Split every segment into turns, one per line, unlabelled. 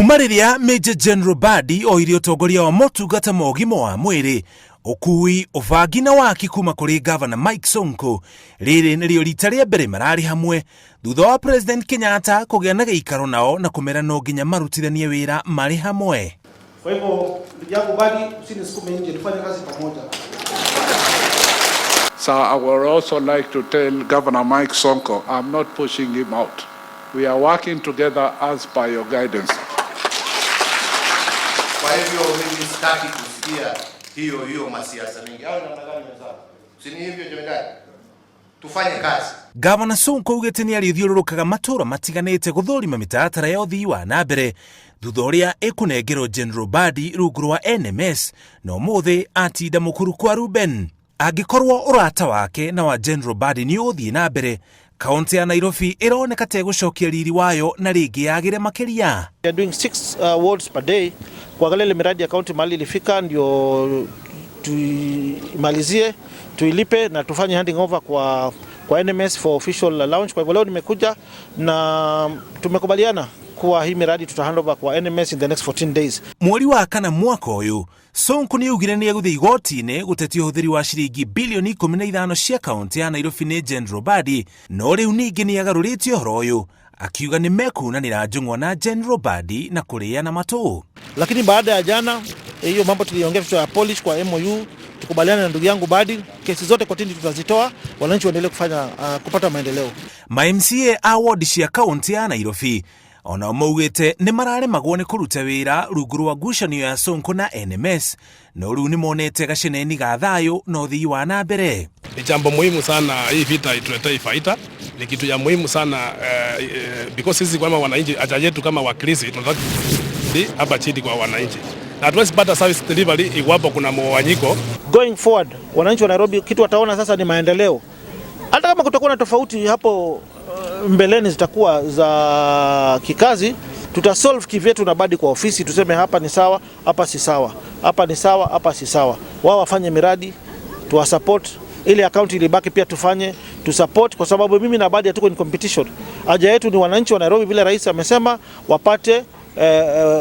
Kuma rĩrĩa Major General Badi oire ũtongoria wa motungata ma ũgima wa mwĩrĩ, ũkui, ũbangi na waki kuma kũrĩ Gavana Mike Sonko, rĩrĩ nĩrĩo rita rĩa mbere mararĩ hamwe thutha wa President Kenyatta kũgĩa na gĩikaro nao na kũmera no nginya marutithanie wĩra marĩ hamwe.
Kwa hivyo ndugu yangu Badi, usinisukume nje, tufanye kazi pamoja.
So I would also like to tell Governor Mike Sonko, I'm not pushing him out. We are working together as per your guidance.
Kwa hivyo mimi sitaki kusikia hiyo hiyo masiasa mengi. Au namna gani wenzangu? Si ni hivyo jemedari? Tufanye kazi.
Gavana Sonko augĩte nĩ arĩthiũrũrũkaga matũũra matiganĩte gũthũrima mĩtaratara ya ũthii wa na mbere thutha ũrĩa ĩkũnengerwo General Badi rungu rwa NMS na ũmũthĩ atinda mũkuru kwa Ruben. Angĩkorwo ũrata wake na wa General Badi nĩ ũgũthiĩ na mbere, kaunti ya Nairobi ĩroneka ta ĩgũcokia riri wayo na rĩngĩ yagĩre makĩria.
We are doing 6 wards per day kuangalia ile miradi ya kaunti mahali ilifika, ndio tuimalizie, tuilipe na tufanye handing over kwa NMS for official launch. Kwa hivyo leo nimekuja na tumekubaliana kuwa hii miradi tuta hand over kwa NMS in the next 14 days.
Mweri wa kana mwaka ũyũ Sonko nĩ augire nĩ egũthiĩ igoti-inĩ gũtetia ũhũthĩri wa ciringi bilioni 15 cia kaunti ya Nairobi nĩ General Badi, no rĩu ningĩ nĩ agarũrĩte ũhoro ũyũ akiuga nĩ mekunanĩra njũng'wa na General Badi na kũrĩana matũ.
Lakini baada ya jana hiyo mambo tuliongea tuta polish kwa MOU, tukubaliana na ndugu yangu Badi, kesi zote kotini tutazitoa, wananchi waendelee kufanya kupata maendeleo.
Ma MCA a ward cia kaunti ya Nairobi onao maugĩte nĩ mararemagwo nĩ kũruta wĩra rungu rwa ngucanio ya Sonko na NMS, no rĩu nĩ monete gaceneni ga thayũ na ũthii wa na mbere.
Ni jambo muhimu sana hii vita ituletee faida, ni kitu ya muhimu sana because sisi kama wananchi, haja yetu kama wakilishi tunataka hapa chini kwa wananchi, na hatuwezi pata service delivery iwapo kuna mgawanyiko.
Going forward, wananchi wa Nairobi kitu wataona sasa ni maendeleo. Hata kama kutakuwa na tofauti hapo mbeleni zitakuwa za kikazi, tutasolve kivyetu na Badi kwa ofisi, tuseme hapa ni sawa, hapa si sawa, hapa ni sawa, hapa si sawa. Wao wafanye miradi, tuwasupport. Ile account ilibaki pia tufanye tusupport, kwa sababu mimi na Badi hatuko in competition. Haja yetu ni wananchi wa Nairobi, vile rais amesema, wapate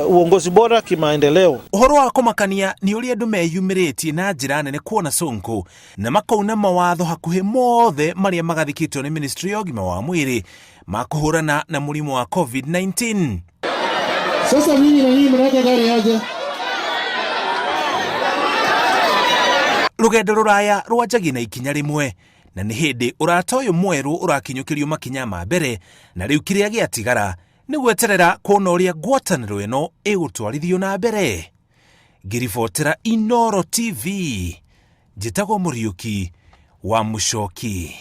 uongozi bora kimaendeleo.
Ũhoro wa kũmakania nĩ ũrĩa andũ meyumĩrĩtie na njĩra nene kuona Sonko na makauna mawatho hakuhĩ mothe marĩa magathĩkĩtwo nĩ ministry ya ũgima wa mwĩrĩ ma kũhũrana na mũrimũ wa COVID-19.
Sasa mimi na nyinyi mnaweka gari aje?
Rũgendo rũraya rwanjagia na ikinya rĩmwe na nĩ hĩndĩ ũrata ũyũ mwerũ ũrakinyũkĩrio makinya ma mbere, na rĩu kĩrĩa gĩatigara nĩ gweterera kuona ũrĩa ngwatanĩro ĩno ĩgũtwarithio na mbere. Ngĩribotera Inooro TV, njĩtagwo Mũriũki wa Mũcoki.